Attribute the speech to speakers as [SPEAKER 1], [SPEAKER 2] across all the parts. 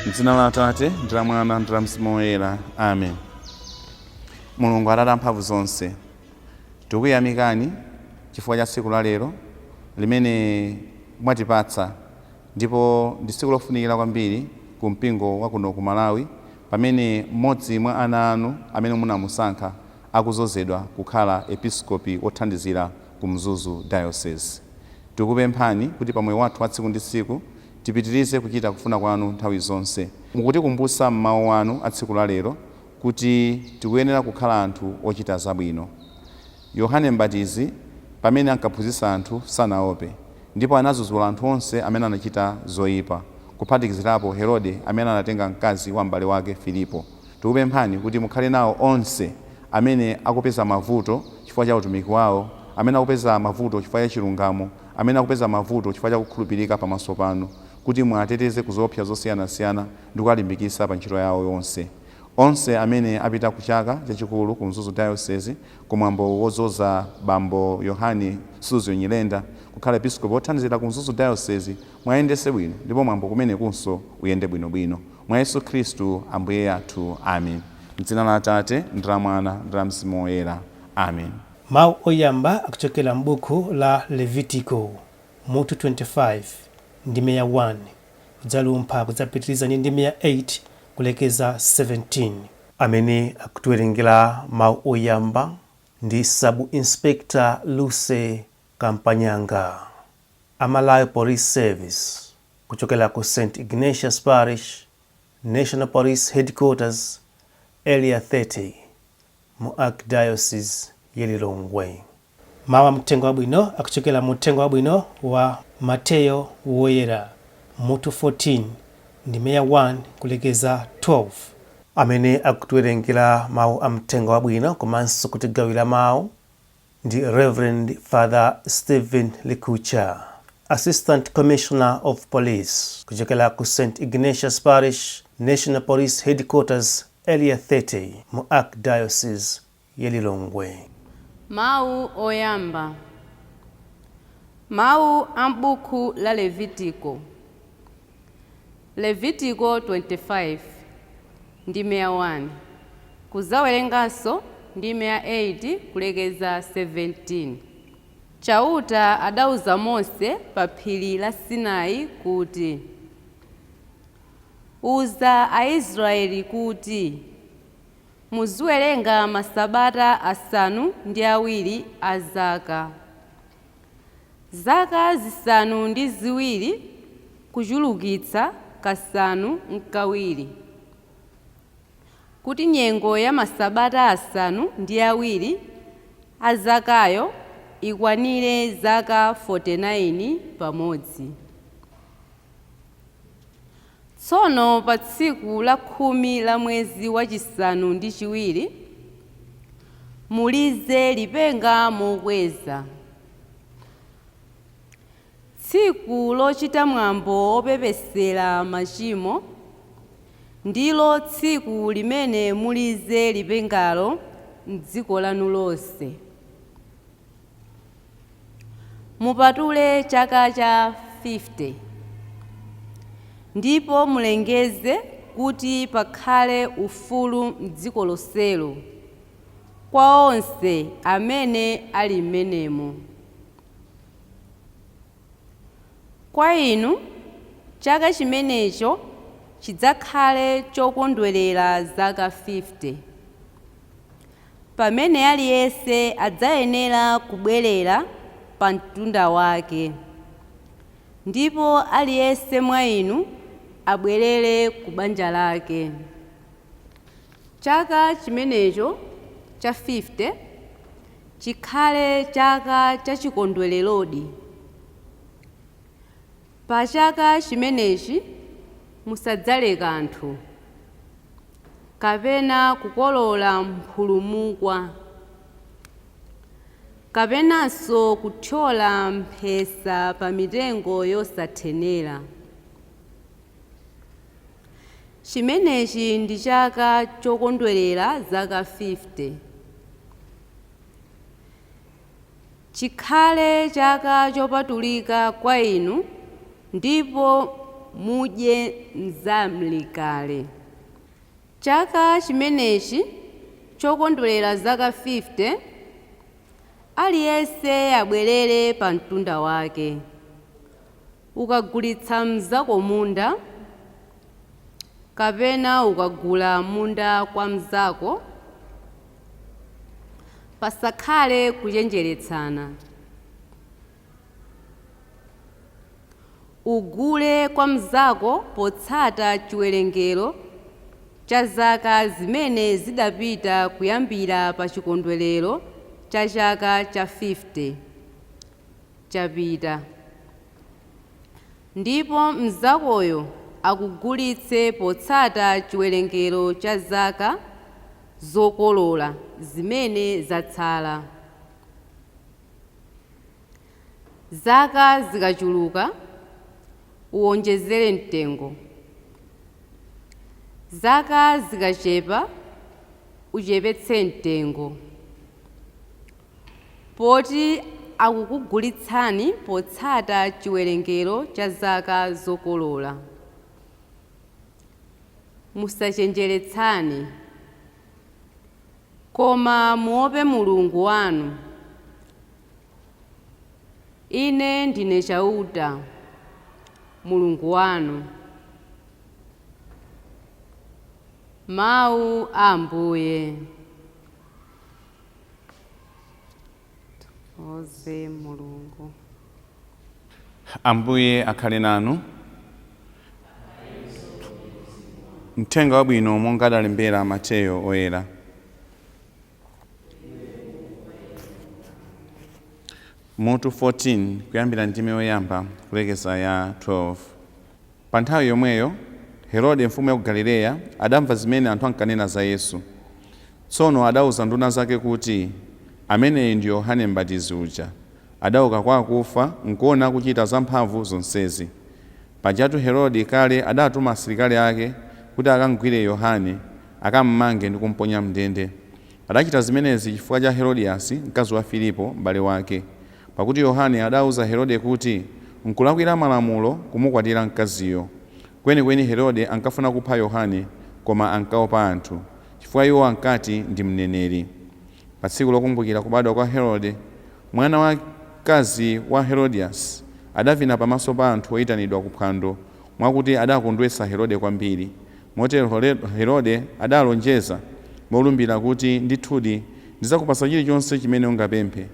[SPEAKER 1] M'dzina la Atate, ndi la Mwana, ndi la Mzimu Woyera. Amen. Mulungu Atate amphamvu zonse, tikuyamikani chifukwa cha tsiku la lero limene mwatipatsa, ndipo ndi tsiku lofunikira kwambiri ku mpingo wa kuno ku Malawi, pamene mmodzi mwa ana anu amene munamusankha akudzozedwa kukhala episkopi wothandizira ku Mzuzu Diocese. Tikupemphani kuti pa moyo wathu wa tsiku ndi tsiku tipitirize kuchita kufuna kwanu nthawi zonse. Mukutikumbutsa m'mawu anu a tsiku la lero kuti tikuyenera kukhala anthu ochita zabwino. Yohane Mbatizi pamene ankaphunzitsa anthu sanaope, ndipo anadzudzula anthu onse amene anachita zoipa, kuphatikizirapo Herode amene anatenga mkazi wa m'bale wake Filipo. Tikupemphani kuti mukhale nawo onse amene akupeza mavuto chifukwa cha utumiki wawo, amene akupeza mavuto chifukwa cha chilungamo, amene akupeza mavuto chifukwa cha kukhulupirika pamaso panu, kuti muwateteze ku zoopsa zosiyanasiyana ndi kuwalimbikitsa pa ntchito yawo yonse. Onse amene apita ku chaka chachikulu ku Mzuzu Diocese ku mwambo wodzoza bambo Yohane Suzgo Nyirenda kukhala episkopi wothandizira ku Mzuzu Diocese, muwayendetse bwino ndipo mwambo kumenekunso uyende bwinobwino. Mwa Yesu Khristu Ambuye athu. Amen. M'dzina la Atate, ndi la Mwana, ndi la Mzimu Woyera. Amen.
[SPEAKER 2] Mawu oyamba akuchokera m'buku la Levitiko, mutu 25, ndime ya 1, kudzalumpha kudzapitiriza ndi ndime ya 8 kulekeza 17. Amene akutiwerengera mawu oyamba ndi Sub Inspector Lucy Kampanyanga, a Malawi Police Service, kuchokera ku St Ignatius Parish, National Police Headquarters, Area 30, mu Archdiocese ya Lilongwe. Mawu a Mthenga Wabwino akuchokera mu Uthenga Wabwino wa Mateyo Woyera, mutu 14, ndime ya 1 kulekeza 12. Amene akutiwerengera mawu a Mthenga Wabwino komanso kutigawira mawu ndi Rev. Father Stephen Likucha, Assistant Commissioner of Police kuchokera ku St Ignatius Parish, National Police Headquarters, Area 30 mu Archdiocese ya Lilongwe.
[SPEAKER 3] Mawu oyamba. Mawu a m'buku la Levitiko. Levitiko 25, ndime ya 1, kudzawerenganso ndime ya 8 kulekeza 17. Chauta adauza Mose pa phiri la Sinai kuti, Uza Aisraele kuti, Muziwerenga masabata 7 a zaka. Zaka 7 kuchulukitsa kasanu n'kawiri, kuti nyengo ya masabata 7 a zakayo ikwanire zaka 49 pamodzi. Tsono pa tsiku la 10 la mwezi wachisanu ndi chiwiri, mulize lipenga mokweza. Tsiku lochita mwambo wopepesera machimo ndilo tsiku limene mulize lipengalo m'dziko lanu lonse. Mupatule chaka cha 50, ndipo mulengeze kuti pakhale ufulu m'dziko lonselo kwa onse amene ali m'menemo. Kwa inu, chaka chimenecho chidzakhale chokondwerera zaka 50, pamene aliyense adzayenera kubwerera pa mtunda wake, ndipo aliyense mwa inu abwerere ku banja lake. Chaka chimenecho cha 50 chikhale chaka chachikondwererodi. Pa chaka chimenechi musadzale kanthu, kapena kukolola mphulumukwa, kapenanso kuthyola mphesa pa mitengo yosathenera. Chimenechi ndi chaka chokondwerera zaka 50. Chikhale chaka chopatulika kwa inu, ndipo mudye mzamlikale. Chaka chimenechi chokondwerera zaka 50, aliyense abwerere pa mtunda wake. Ukagulitsa mnzako munda, kapena ukagula munda kwa mnzako, pasakhale kuchenjeretsana. Ugule kwa mnzako potsata chiwerengero cha zaka zimene zidapita kuyambira pa chikondwerero cha chaka cha 50 chapita, ndipo mnzakoyo akugulitse potsata chiwerengero cha zaka zokolola zimene zatsala. Zaka zikachuluka, uwonjezere mtengo. Zaka zikachepa, uchepetse mtengo. Poti akukugulitsani potsata chiwerengero cha zaka zokolola. Musachenjeretsane, koma muope Mulungu wanu. Ine ndine Chauta, Mulungu wanu. Mawu a Ambuye. Thokoze Mulungu.
[SPEAKER 1] Ambuye akhale nanu. Mthenga wabwino monga adalembera Mateyo oyera. Mutu 14, kuyambira ndime yoyamba kulekeza ya 12. Pa nthawi yomweyo Herode mfumu ya ku Galileya adamva zimene anthu ankanena za Yesu. Tsono adauza nduna zake kuti, Ameneyu ndi Yohane Mbatizi uja, adauka kwa akufa, nkuona akuchita zamphamvu zonsezi. Pajatu Herode kale adatuma asilikali ake kuti akamgwire Yohane, akammange ndi kumponya m'ndende. Adachita zimenezi chifukwa cha Herodiasi, mkazi wa Filipo, mbale wake. Pakuti Yohane adauza Herode kuti, Nkulakwira malamulo kumukwatira mkaziyo. Kwenikweni Herode ankafuna kupha Yohane, koma ankaopa anthu, chifukwa iwo ankati ndi mneneri. Pa tsiku lokumbukira kubadwa kwa Herode, mwana wamkazi wa Herodiasi adavina pamaso pa anthu oitanidwa ku phwando, mwakuti adakondwetsa Herode kwambiri. Motero Herode adalonjeza molumbira kuti, Ndithudi, ndidzakupatsa chilichonse chimene ungapemphe.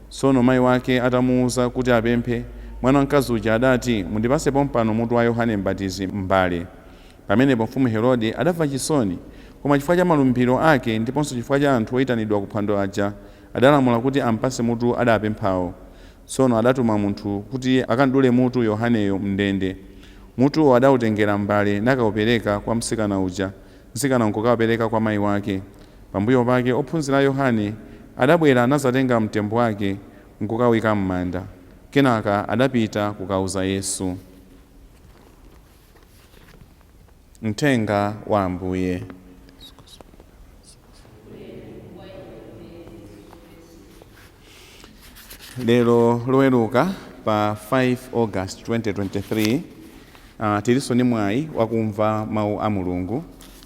[SPEAKER 1] Tsono mai wake atamuuza kuti apemphe, mwana wamkazi uja adati, Mundipatse pompano mutu wa Yohane Mbatizi m'mbale. Pamenepo mfumu Herode adamva chisoni, koma chifukwa cha malumbiro ake ndiponso chifukwa cha anthu oitanidwa ku phwando aja, adalamula kuti ampatse mutu adaapemphawo. Tsono adatuma munthu kuti akamdule mutu Yohaneyo m'ndende. Mutuwo adautengera m'mbale nakaupereka kwa mtsikana uja, mtsikana nkukaupereka kwa mai wake. Pambuyo pake ophunzira a Yohane adabwera nadzatenga mtembo wake nkukauika m'manda. Kenaka adapita kukauza Yesu. Mthenga wa Ambuye. Lero Loweruka pa 5 August 2023, tilinso ndi mwayi wakumva mawu a Mulungu,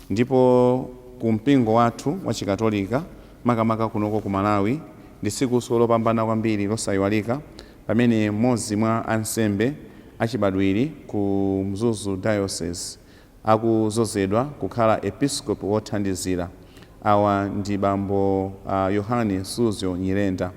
[SPEAKER 1] ndipo ku mpingo wathu wa Chikatolika, makamaka kunoko ku Malawi, ndi tsikunso lopambana kwambiri losayiwalika, pamene mmodzi mwa ansembe achibadwiri ku Mzuzu Diocese akudzozedwa kukhala Episkopi wothandizira. Awa ndi bambo Yohane Suzgo Nyirenda,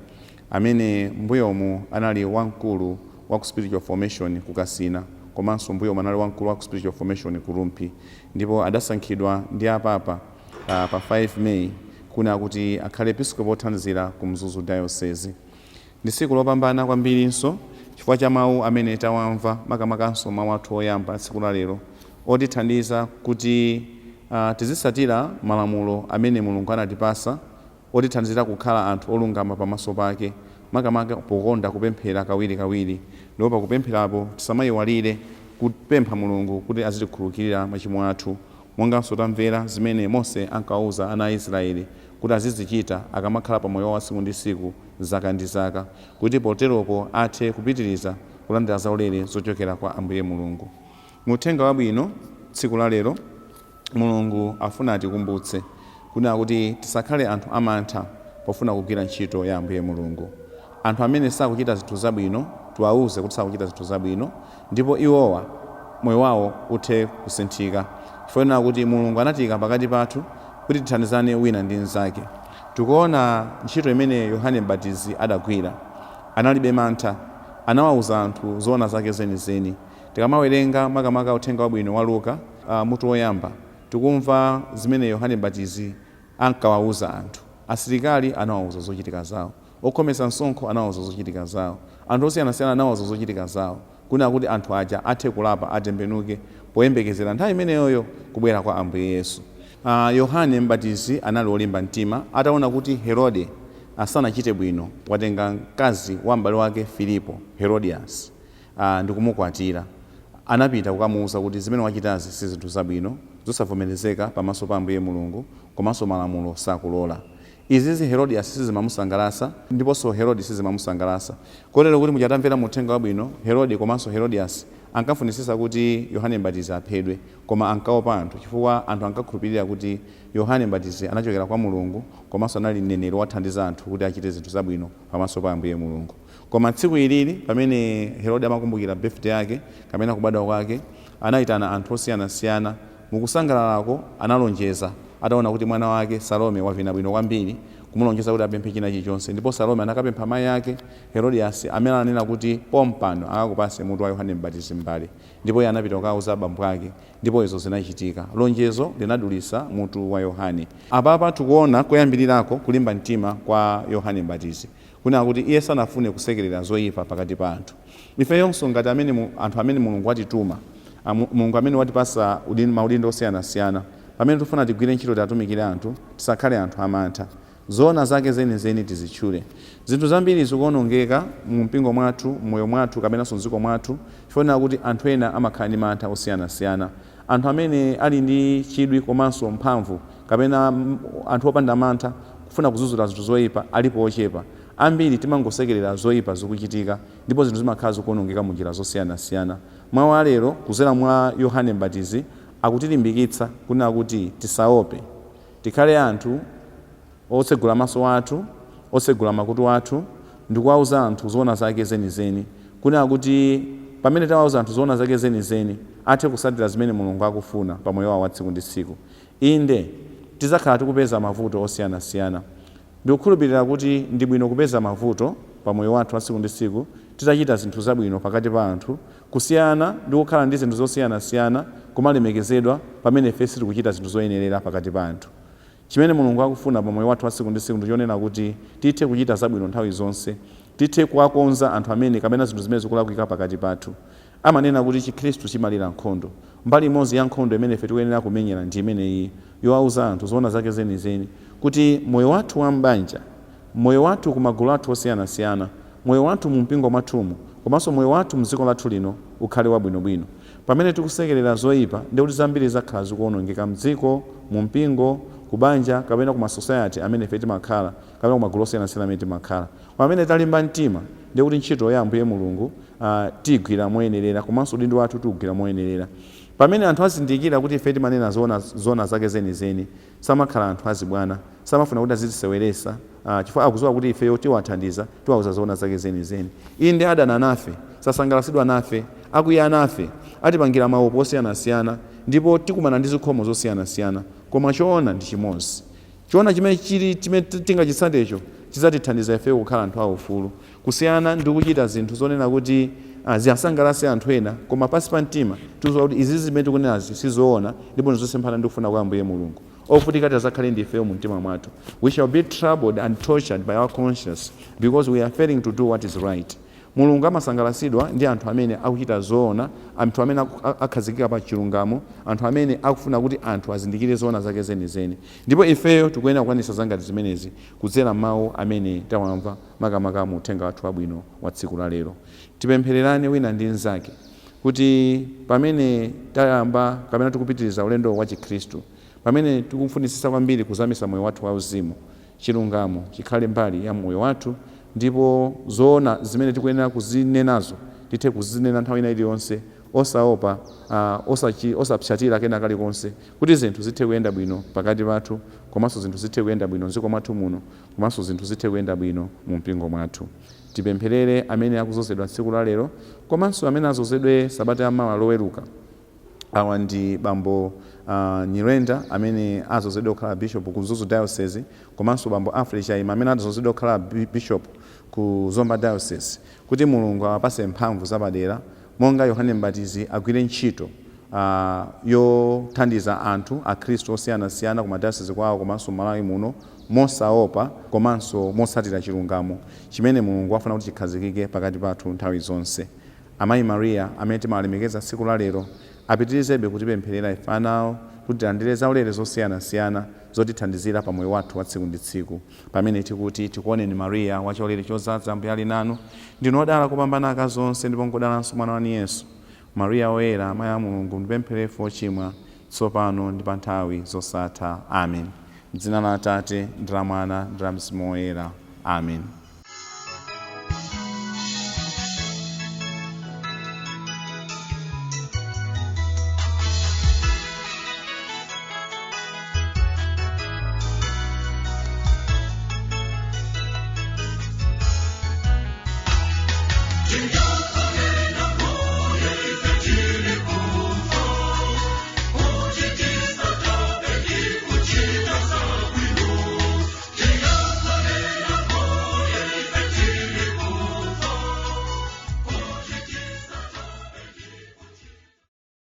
[SPEAKER 1] amene mbuyomu anali wamkulu wa ku Spiritual Formation ku Kasina, komanso mbuyomu anali wamkulu wa ku Spiritual Formation ku Rumphi, ndipo adasankhidwa ndi a Papa pa 5 May kuna kuti akhale Episkopi wothandizira ku Mzuzu Diocese. Ndi tsiku lopambana kwambirinso chifukwa cha mawu amene tawamva, makamakanso mawu athu oyamba a tsiku la lero, otithandiza kuti tizitsatira malamulo amene Mulungu anatipatsa, otithandizira kukhala anthu olungama pamaso pake, makamaka pokonda kupemphera kawirikawiri, ndipo pakupempherapo tisamayiwalire kupempha Mulungu kuti azitikhululukira machimo athu. Monganso tamvera zimene Mose ankawauza ana a Israeli kuti azizichita akamakhala pa moyo wawo wa tsiku ndi tsiku zaka ndi zaka, kuti poteropo athe kupitiriza kulandira zaulere zochokera kwa Ambuye Mulungu. Mu Uthenga Wabwino tsiku la lero, Mulungu afuna atikumbutse kunena kuti tisakhale anthu amantha pofuna kugwira ntchito ya Ambuye Mulungu. Anthu amene sakuchita zinthu zabwino tiwauze kuti sakuchita zinthu zabwino ndipo iwowa moyo wawo uthe kusinthika chifukwa chonena kuti Mulungu anatiika pakati pathu kuti tithandizane wina ndi mnzake. Tikuona ntchito imene Yohane Mbatizi adagwira. Analibe mantha. Anawauza anthu zoona zake zenizeni. Tikamawerenga makamaka Uthenga Wabwino wa Luka mutu woyamba, tikumva zimene Yohane Mbatizi ankawauza anthu. Asilikali anawauza zochitika zawo. Okhometsa msonkho anawauza zochitika zawo. Anthu osiyanasiyana anawauza zochitika zawo, kunena kuti anthu aja athe kulapa, atembenuke, poyembekezera nthawi imeneyoyo kubwera kwa Ambuye Yesu. Yohane Mbatizi anali wolimba mtima ataona kuti Herode sanachite bwino, watenga mkazi wa m'bale wake Filipo, Herodias, ndikumukwatira. Anapita kukamuuza kuti zimene wachitazi si zinthu zabwino, zosavomerezeka pamaso pa Ambuye Mulungu, komanso malamulo sakulola. Izizi Herodias sizimamusangalasa, ndiponso Herode sizimamusangalasa. Kotero kuti muja tamvera mu Uthenga Wabwino, Herode komanso Herodias ankafunisisa kuti Yohane Mbatizi aphedwe, koma ankaopa anthu chifukwa anthu ankakhulupirira kuti Yohane Mbatizi anachokera kwa Mulungu komanso anali mneneri wowathandiza anthu kuti achite zinthu zabwino pamaso pa Ambuye Mulungu. Koma tsiku ilili pamene Herode amakumbukira birthday yake kapena kubadwa kwake, anaitana anthu osiyanasiyana. Mukusangalalako analonjeza ataona kuti mwana wake Salome wavina bwino kwambiri, kumulonjeza kuti apemphe china chilichonse. Ndipo Salome anakapempha mayi ake Herodias, amene ananena kuti pompano akakupase mutu wa Yohane Mbatizi m'mbale. Ndipo iye anapita kukauza abambo ake, ndipo izo zinachitika. Lonjezo linadulisa mutu wa Yohane. Apapa tikuona koyambirirako kulimba mtima kwa Yohane Mbatizi, kunena kuti iye sanafune kusekerera zoipa pakati pa anthu. Ifeyonso ngati amene anthu amene Mulungu watituma, Mulungu amene watipasa maudindo osiyanasiyana, pamene tikufuna tigwire ntchito tiatumikire anthu, tisakhale anthu amantha. Zoona zake zenizeni tizitchule. Zinthu zambiri zikuonongeka mu mpingo mwathu, m'moyo mwathu kapenanso m'dziko mwathu chifukwa chonena kuti anthu ena amakhala ndi mantha osiyanasiyana. Anthu amene ali ndi chidwi komanso mphamvu kapena anthu opanda mantha kufuna kudzudzula zinthu zoipa alipo ochepa. Ambiri timangosekerera zoipa zikuchitika ndipo zinthu zimakhala zikuonongeka mu njira zosiyanasiyana. Mau a lero kudzera mwa Yohane Mbatizi akutilimbikitsa kunena kuti tisaope. Tikhale anthu otsegula maso athu, otsegula makutu athu ndikuwauza anthu zoona zake zenizeni. Kunena kuti pamene tawauza anthu zoona zake zenizeni, athe kutsatira zimene Mulungu akufuna pa moyo wawo wa tsiku ndi tsiku. Inde, tidzakhala tikupeza mavuto osiyanasiyana. Ndikukhulupirira kuti ndi bwino kupeza mavuto pa moyo wathu wa tsiku ndi tsiku titachita zinthu zabwino pakati pa anthu kusiyana ndi kukhala ndi zinthu zosiyanasiyana kumalemekezedwa pamene ife sitikuchita zinthu zoyenerera pakati pa anthu. Chimene Mulungu akufuna pa moyo wathu wa tsiku ndi tsiku ndi chonena kuti tithe kuchita zabwino nthawi zonse, tithe kuwakonza anthu amene kapena zinthu zimene zikulakwika pakati pathu. Amanena kuti Chikhristu chimalira nkhondo. Mbali imodzi ya nkhondo imene ife tikuyenera kumenyera ndi imeneyi, yowauza anthu zoona zake zenizeni, kuti moyo wathu wa m'banja, moyo wathu ku magulu athu osiyanasiyana, moyo wathu mu mpingo mwathumu, komanso moyo wathu mdziko lathu lino ukhale wabwinobwino. Pamene tikusekerera zoipa, ndiye kuti zambiri zakhala zikuonongeka mdziko, mu mpingo, ku banja, kapena ku ma society amene ife timakhala, kapena ku magulu osiyanasiyana amene timakhala. Koma pamene talimba mtima, ndiye kuti ntchito ya Ambuye Mulungu tiigwira moyenerera, komanso udindo wathu tiugwira moyenerera. Pamene anthu azindikira kuti ife timanena zoona, zoona zake zenizeni, samakhala anthu azibwana, samafuna kuti azitiseweresa, chifukwa akudziwa kuti ifeyo tiwathandiza, tiwauza zoona zake zenizeni. Inde adana nafe, sasangalatsidwa nafe, akwiya nafe, atipangira maupo osiyanasiyana, ndipo tikumana ndi zikhomo zosiyanasiyana, koma choona ndi chimodzi. Choona chimene chili chimene tingachitsatecho chidzatithandiza ifeyo kukhala anthu aufulu, kusiyana ndi kuchita zinthu zonena kuti ziwasangalatse anthu ena, koma pansi pa mtima tikudziwa kuti izizi zimene tikunenazi sizoona ndipo ndizosemphana ndi kufuna kwa Ambuye Mulungu. Ovutika tidzakhale ndi ifeyo mu mtima mwathu. We shall be troubled and tortured by our conscience because we are failing to do what is right. Mulungu amasangalatsidwa ndi anthu amene akuchita zoona, anthu amene akhazikika pa chilungamo, anthu amene akufuna kuti anthu azindikire zoona zake zenizeni. Ndipo ifeyo tikuyenera kukwanitsa zangati zimenezi kudzera m'mawu amene tawamva makamaka mu uthenga wathu wabwino wa tsiku la lero. Tipemphererane wina ndi mnzake. Kuti pamene tayamba kapena tikupitiriza ulendo wa Chikhristu, pamene tikufunitsitsa kwambiri kuzamisa moyo wathu wauzimu, chilungamo chikhale mbali ya moyo wathu, ndipo zoona zimene tikuyenera kuzinenazo tithe kuzinena nthawi ina iliyonse osaopa, osapsatira kena kalikonse, kuti zinthu zithe kuyenda bwino pakati pathu, komanso zinthu zithe kuyenda bwino mdziko mwathu muno, komanso zinthu zithe kuyenda bwino mu mpingo mwathu. Tipempherere amene akuzozedwa tsiku la lero, komanso amene azozedwe sabata yamawa Loweruka. Awa ndi Bambo Nyirenda amene azozedwe kukhala bishop ku Mzuzu Diocese, komanso Bambo Alfred Chaima amene azozedwe kukhala bishop ku Zomba Diocese, kuti Mulungu awapase mphamvu zapadera monga Yohane Mbatizi, agwire ntchito yothandiza anthu akhristu osiyanasiyana ku madayosisi kwawo komanso Malawi muno mosaopa komanso motsatira chilungamo chimene Mulungu afuna kuti chikhazikike pakati pathu nthawi zonse. Amayi Mariya amene timawalemekeza tsiku la lero apitirizebe kutipempherera ife ana awo kuti tilandire zaulere zosiyanasiyana zotithandizira pa moyo wathu wa tsiku ndi tsiku, pamene tikuti: Tikuoneni Mariya, wachaulere chodzaza, Ambuye ali nanu. Ndinu odala kupambana akazi onse, ndipo nkodalanso mwana wanu Yesu. Mariya Woyera, amayi a Mulungu, mutipempherere ife ochimwa, tsopano ndi pa nthawi zosatha. Amen. Dzina la Atate ndi la Mwana ndi la Mzimu Woyera. Amen.